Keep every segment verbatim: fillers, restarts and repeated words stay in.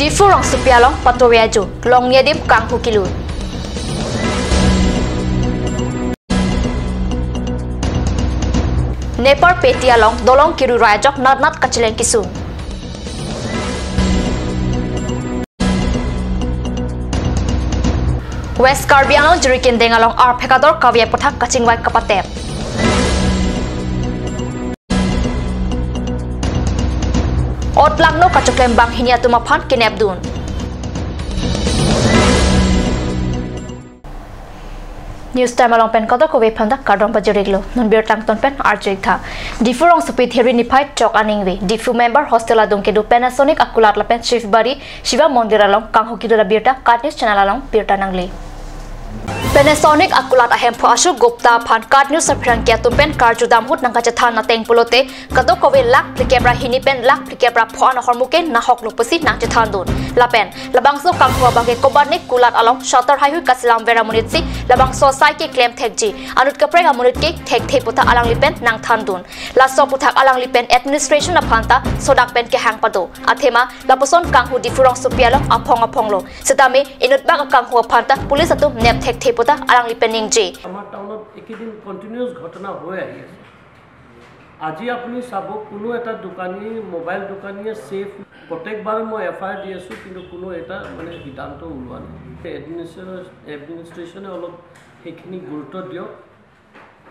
Diphu rongsopi along patowe ajo, longni adim kanghu kilut. Neparpeti along dolong kirurai ajok natnat kacheleng kisung. West Karbi Anglong Jirikindeng along arphek ador kave aputhak kachingvai kapatep. Otlangno kachoklem banghini atum aphan kenepdun. News Time along pen kadokave aphanta kardom pajirlo. Non birta angton pen arju-ik tha. Diphu rongsopi Theri niphai chok aningve Diphu member hostel adung kedo Panasonic akulat lapen Shiv Bari Shiva Mondir along kanghu kilut abirta KAT News channel along birta nangle. Panasonic akulat ahemphu Ashok Gupta aphan KAT News apherangke atum pen karjudam ahut nangkachethan ateng pulote kadokave lakh phlikep ra hini pen lakh phlikep ra pho an ahormu ke nahoklo pusi nangchethandun. Lapen labangso kanghu abangke koban ne kulat along shutter haihui kaselam ver amonit si labangso asai ke klemthekji, anut kaprek amonit ke thekthe puta alangli pen nangthandun. Laso aputhak alangli pen administration aphanta sodak pen kehang pado. Athema lapuson kanghu Diphu rongsopi along aphong aphonglo. Setame inutbak akanghu aphanta police atum nep thekthe puta alangli pen ningje. আমাৰ টাউনত এইকেইদিন কণ্টিনিউৱাছ ঘটনা হৈ আহি আছে। আজি আপুনি চাব, কোনো এটা দোকানী, মোবাইল দোকানীয়ে ছেফ, প্ৰত্যেকবাৰ মই এফ আই আৰ দি আছোঁ, কিন্তু কোনো এটা মানে সিদ্ধান্ত ওলোৱা নাই। এডমিনিষ্ট্ৰেশ্যন, এডমিনিষ্ট্ৰেশ্যনে অলপ সেইখিনি গুৰুত্ব দিয়ক,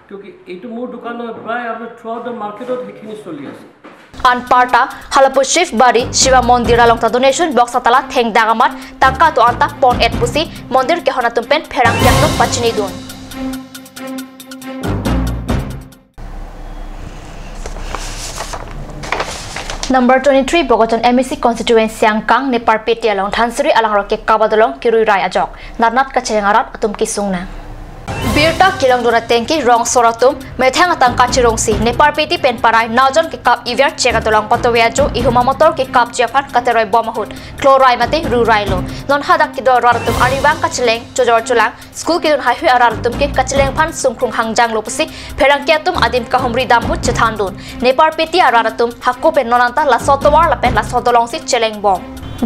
কিয়কি এইটো মোৰ দোকান নহয়, প্ৰায় আপোনাৰ থ্ৰু আউট দ্য মাৰ্কেটত সেইখিনি চলি আছে। Anparta halapu Shiv Bari Shiva Mondir along ta donation box atala thengdak amat tangka do-an ta pon-et pusi mondir kehon atum pen pherangke atum pachinidun. Number twenty-three Bokajan M A C constituency angkang Neparpeti along Dhansiri alangrok ke kaba dolong kirurai ajok natnat kacheleng arat atum kisung nang. Birta kelongdun ateng ke rong asor atum methang atangka chirongsi Neparpeti pen parai naojon kekap iver chek adolong patowe ajo ihum amotor kekapji aphan kateroi bom ahut klorai mate rurailo. Non hadak kedo arat atum arnivang kacheleng chojor cholang school kedun haihui arat atum ke kacheleng aphan sungkrung hangjanglo pusi pherangke atum adim kahumri dam ahut chethandun. Neparpeti arat atum hako pen non anta laso tovar lapen laso dolongsi cheleng bom.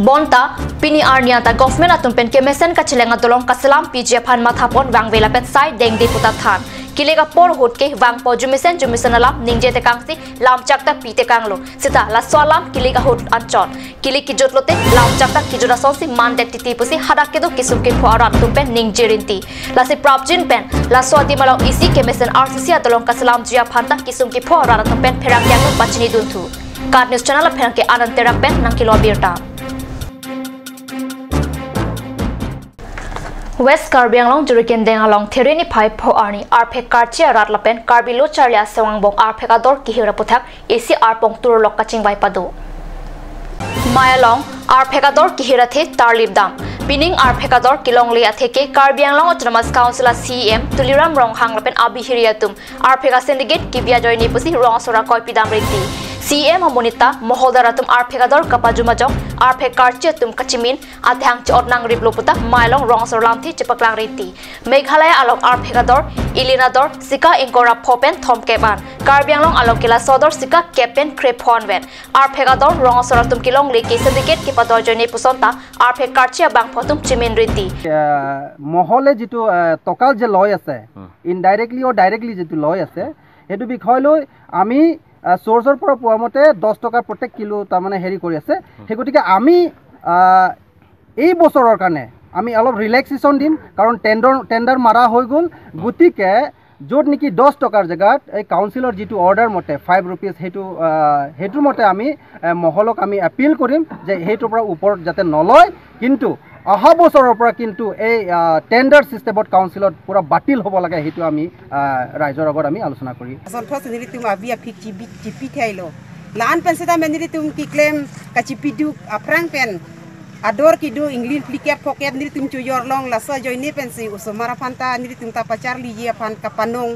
Bonta pini arni anta government atum pen kemesen kacheleng adolong kaselam piji aphan mathapon vangve lapen sai dengde puta than. Kilik apor ahut ke vangpo jumesen jumesen alam ningje tekangsi lamchak ta pi tekanglo. Seta laso alam kilik ahut anchot. Kilik kijut lote lamchak ta kijut asonsi mandet titi pusi hadak kedo kisung kepho arat atum pen ningje rinti. Lasi prapjin pen laso adim along isi kemesen R C C adolong kaselamji aphanta kisung kepho arat atum pen pherangke atum pachinidunthu. KAT News channel apherangke Anand Terak pen nangkelo abirta. West Karbi Anglong Jirikindeng along Theri niphai pho arni arphek karchi arat lapen Karbi Lo Charli Asong angbong arphek ador kihir aputhak isi arpong turlok kachingvai pado. Mei along arphek ador kihir athe tarlip dam. Pining arphek ador kelongle athe ke Karbi Anglong Autonomous Council a C E M Tuliram Ronghang lapen abihiri atum arphek a syndicate kebi ajoine pusi rong asor akoi pidam rinti. C E M amonit ta moholdar atum arphek ador kapajum ajok arphek karchi atum kachimin athang chot nangriplo puta Mei along rong asor lamthe chepaklang rinti. Meghalaya along arphek ador, ilin ador, sika ingkoi ra pho pen thomkep an. Karbi Anglong along ke laso ador sika kep pen krepho anvet. Arphek ador rong asor atum kelongle ke syndicate kepador ajoine puson ta arphek karchi abangpho atum chimin rinti. আহ, মহলে যিটো আহ, টকা যে লৈ আছে, ইনডাইৰেক্টলি আৰু ডাইৰেক্টলি যিটো লৈ আছে, সেইটো বিষয় লৈ আমি আহ, চ'ৰ্চৰ পৰা পোৱা মতে দহ টকা প্ৰত্যেক কিলো তাৰমানে হেৰি কৰি আছে। সেই গতিকে আমি আহ, এই বছৰৰ কাৰণে আমি অলপ ৰিলেক্সেশ্যন দিম, কাৰণ টেণ্ডাৰ টেণ্ডাৰ মাৰা হৈ গ'ল। গতিকে য'ত নেকি দহ টকাৰ জেগাত এই কাউন্সিলৰ যিটো অৰ্ডাৰ মতে ফাইভ ৰুপিজ, সেইটো আহ, সেইটোৰ মতে আমি আহ, মহলক আমি এপিল কৰিম যে সেইটোৰ পৰা ওপৰত যাতে নলয়, কিন্তু অহা বছৰৰ পৰা কিন্তু এই আহ, টেণ্ডাৰ ছিষ্টেমত কাউন্সিলত পূৰা বাতিল হ'ব লাগে, সেইটো আমি আহ, ৰাইজৰ আগত আমি আলোচনা কৰিম। Asonthot nelitum abi aphik chibi chipi thailo. Lan pen seta men nelitum keklem kachipiduk aphrang pen ador kedo ingli phlikep phokep nelitum chojor long, laso ajoine pensi osomar aphan ta nelitum ta pacharliji aphan kapanong.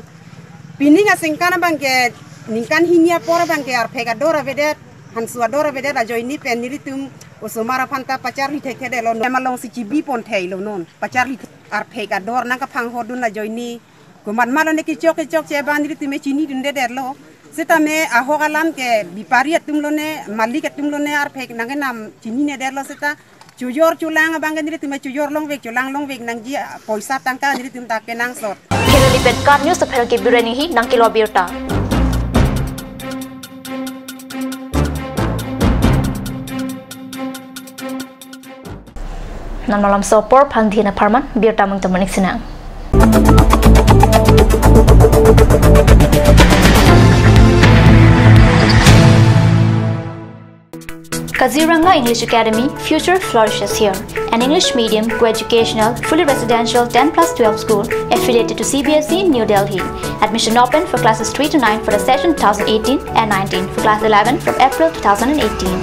Pining aningkan abangke ningkan hini apor abangke arphek ador avedet, hanso ador avedet ajoine pen nelitum osomar aphan ta pacharli thekthedetlo. Mei alongsi chibi pon thailo non. Pacharli thek arphek ador nangkaphanghordun ajoine. Komat malo ne kechok kechokche abang nelitum chinidundedetlo. Seta mei ahok alam ke bepari atum lone, malik atum lone arphek nangkenam chininedetlo seta. Chojor cholang abang ke nelitum chojor longvek, cholang longvek nangji, poisa tangka nelitum ta kenangsot. Kheroli pen KAT News aphan ke Biren Enghi nangkelo abirta. Non malomso apor aphan dina pharman birta mung temonik sinang. Kaziranga English Academy, future flourishes here. An English medium, co-educational, fully residential ten plus twelve school affiliated to C B S E, New Delhi. Admission open for classes three to nine for the session two thousand eighteen and nineteen, for class eleven from April two thousand eighteen.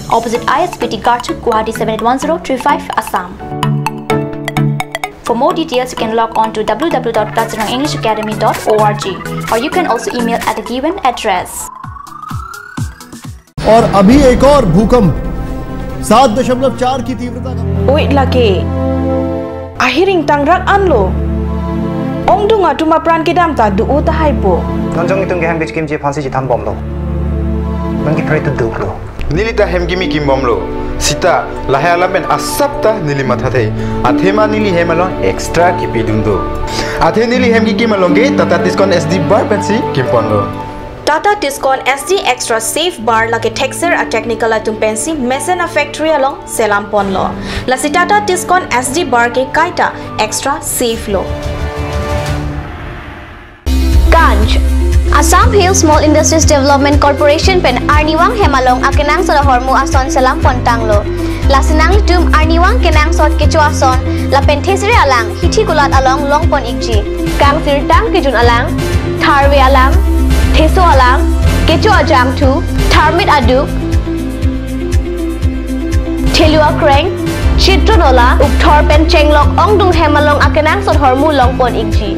Opposite I S B T Garchuk, Guwahati seven eight one zero three five, Assam. For more details, you can log on to W W W dot kaziranga english academy dot org, or you can also email at the given address. और अभी एक और भूकंप सात दशमलव चार की तीव्रता का। Oi lake. Ahiring tangrak anlo. Ongdung atum apran kedam ta do-o tahai po. Nonjong itum kehem kechikimji aphansi chethan bomlo. Nonke pray to duklo. Neli ta hem kimi kim bomlo. Sita lahai alam pen asap ta neli mathathe. Athema neli hem along extra kipidun do. Athe neli hem kikim along ke Tata Tiscon S D bar pensi kimponlo. Tata Tiscon S D Extra Safe Bar lake thekser a technical atum pensi mesen a factory along selam ponlo. Lasi Tata Tiscon S D Bar ke kaita extra safe lo. Ganj. Assam Hill Small Industries Development Corporation pen arnivang hem along akenangsot ahormu ason selam pon tanglo. Lasi nanglitum arnivang kenangsot kecho ason lapen thesere alang hithi kulat along longpon ikji. Kangsirtang kejun alang, tharve alang, theso alang, kecho ajangthu, tharmit aduk, thelu akreng, chitron ola, ukthor pen chenglok ongdung hem along akenangsot hormu longpon ikji.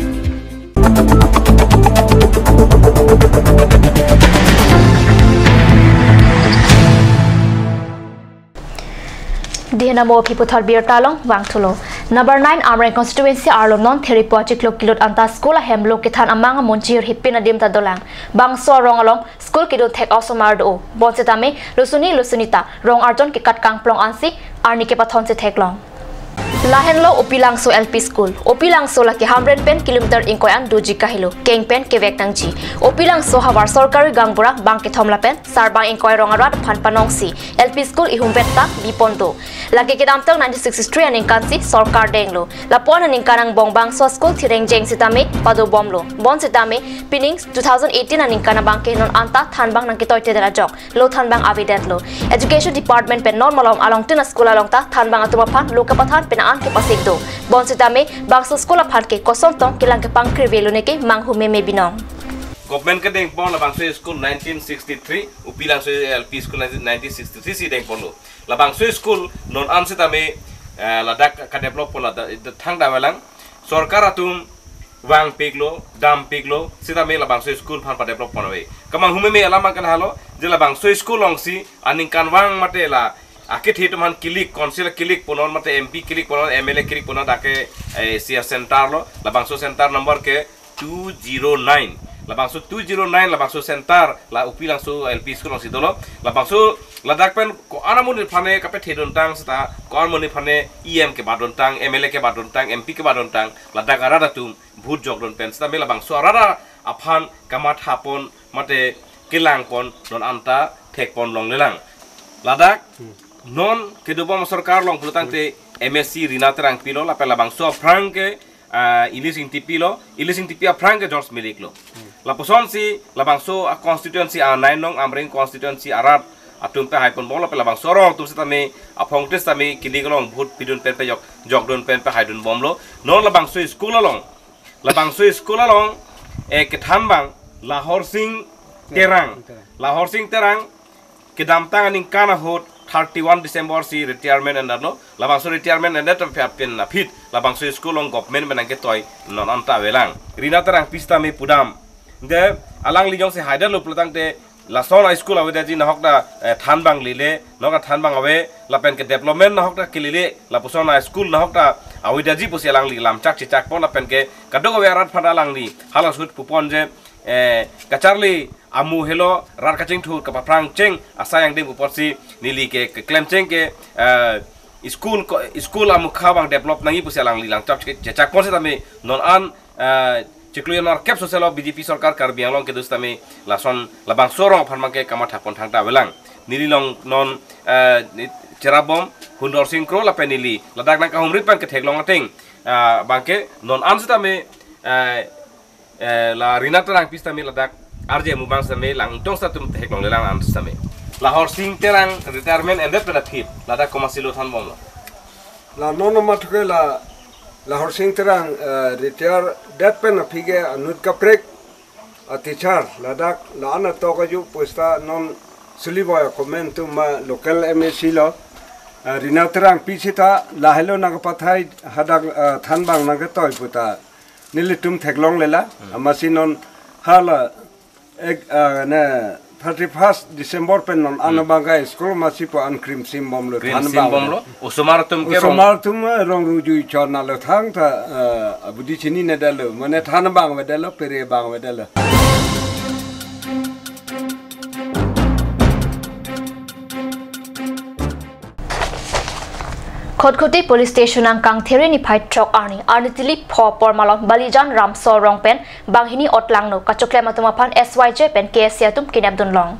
Dihena mo aphi puthot birta along vangthulo. Number nine Amreng constituency arlo non Theripo achiklo kilut anta school ahem lo kethan amang amun chihirhipin adim ta dolang. Bangso arong along school kedun thek osomar do. Bonsitame lusuni lusuni ta rong arjon kekat kangplong ansi arni kepathon si theklong. Lahenlo Upilangso L P School. Upilangso lake Hamren pen kilometer ingkoi an doji kahelo. Keng pen kevek nangji. Upilangso havar sorkari gaonbura bang kethom lapen sarbang ingkoi rong arat aphan panongsi L P School ihum vet ta bipon do. Lake kedamtang nineteen sixty-three aningkan si sorkar denglo. Lapu-an aningkan angbong bangso school thireng jeng sitame padobomlo. Bonsitame pining two thousand eighteen aningkan abang ke non anta thanbang nangketoitedet ajok lo thanbang avedetlo. Education Department pen non malom along tin a-school along ta thanbang atum aphan lo kapathan pen an kepasik do. Bonsitame bangso school aphan ke koson tong kelang kepangkri velo neke manghu meme binong. Government kedengpon labangso school nineteen sixty-three, Upilangso L P school nineteen sixty-three si dengponlo. Labangso school non an sitame, eh, ladak kadevelop pon ladak thangta avelang. Sorkar atum vangpiklo, dampiklo, sitame labangso school aphan padevelop pon ave. Kemanghu meme alam angkan halo, je labangso school alongsi aningkanvang mate la akethe atum aphan kilik, council kilik punon mate M P kilik punon, M L A kilik punon dak ke, eh, C R center lo, labangso center number ke two zero nine. Labangso two zero nine labangso center la Upilangso L P school alongsi dolo. Labangso ladak pen ko-an amonit aphan ne kapethedun tang seta, ko-an amonit aphan ne E M kebatdun tang, M L A kebatdun tang, M P kebatdun tang, ladak arat atum vote jokdun pen sitame labangso arat aphan kamathapon mate kelangpon non anta thekpon longlelang. Ladak non kedobom sorkar along pulotangte M A C Rina Terangpi lo, lapen labangso aphrang ke, ah, Elis Ingtipi lo, Elis Ingtipi aphrang ke George Milik lo. Lapusonsi labangso a-constituency a-nine nong Amreng constituency arat atum pehaiponbomlo, lapen labangso arong atum sitame aphong test sitame kilik along vote pidun pen pejok, jokdun pen pehaidunbomlo. Non labangso school along, labangso school along, eh, kethanbang Lahor Sing Terang. Lahor Sing Terang kedamtang aningkan ahut thirty-one December si retirement endetlo. Labangso retirement endet aphi apin aphi labangso school along government pen nangketoi non anta avelang. Rina Terangpi sitame pudam. De alangli jongsi haidetlo pulotangte lason a-school avedetji nahok ta, eh, thanbang lele, nahok ta thanbang ave, lapen ke development nahok ta kelele, lapuson a-school nahok ta avedetji pusi alangli lamchak chechakpon lapen ke kadokave arat aphan alangli hala ahut pupon je, eh, kacharli Amu helo rat kachingthur kapaphrang cheng asai angdeng pu apotsi neli ke keklem cheng ke, eh, school ko, school amukha abang develop nangji pusi alangli langchap che, chechak pon sitame non an, eh, chiklo jan arkep soselo B J P sorkar Karbi Anglong kedo sitame lason labangso arong aphan abangke kamatha pon thangta avelang. Neli along non, eh, ni cherabom Hundor Sing Kro lapen neli ladak nangkahumri pen ketheklong ateng, eh, abangke non an sitame, eh, eh, la Rina Terangpi sitame ladak R J Mubang sitame lang tong sita atum theklonglelang an sitame. La Horsing Terang retirement endet pen aphi ladak komatsi lo thanbomlo? La non amat ke la, la Horsing Terang, eh, retire det pen aphi ke anut kaprek a teacher ladak la-an atok aju pusta non Siliboi akomen atum ma local M A C lo, eh, Rina Terangpi sita lahelo nangkapathai hadak, eh, thanbang nangketoi puta nelitum theklonglelang. Hmm. Amatsi non hala ek, eh, ne thirty-first December pen non an Hmm. abangke school amatsi pu an krim simbomlo, Krim thanbang simbomlo. Osomar atum ke rong osomar atum, eh, rong rujui chon nalo thangta, eh, abidi chininedetlo, mane thanbang avedetlo, pere abang avedetlo. Khatkhati Police Station angkang There niphai throk arni, arni tili pho apor malom Balijan Ramso arong pen banghini otlangno kachoklem atum aphan S Y J pen K S A atum kenepdunlong.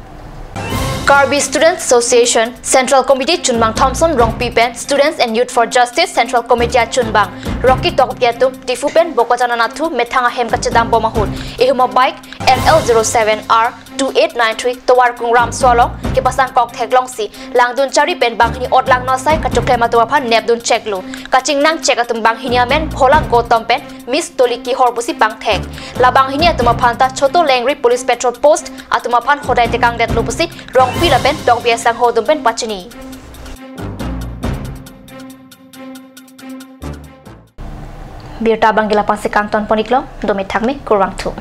Karbi Students Association Central Committee chunbang Thomson Rongpi pen Students and Youth for Justice Central Committee achunbang Rocky Tokbi atum Diphu pen Bokajan anatthu methang ahem kachedambom ahut ehum abike N L zero seven R two eight nine three tovar Kungram Solong kepasang kok theklongsi langdun chari pen banghini otlangno asai kachoklem atum aphan nepdun cheklo. Kachingnang chek atum banghini amen Bhola Gautam pen Miss Toliki Hor pusi pangthek. La banghini atum aphan ta Choto Lengri Police Patrol Post atum aphan hodai tekangdetlo pusi Rongpi lapen Tokbi asangho atum pen pachini. Birta abangke la-ansi kangton pon-iklo, dome thakme, kurvangthu.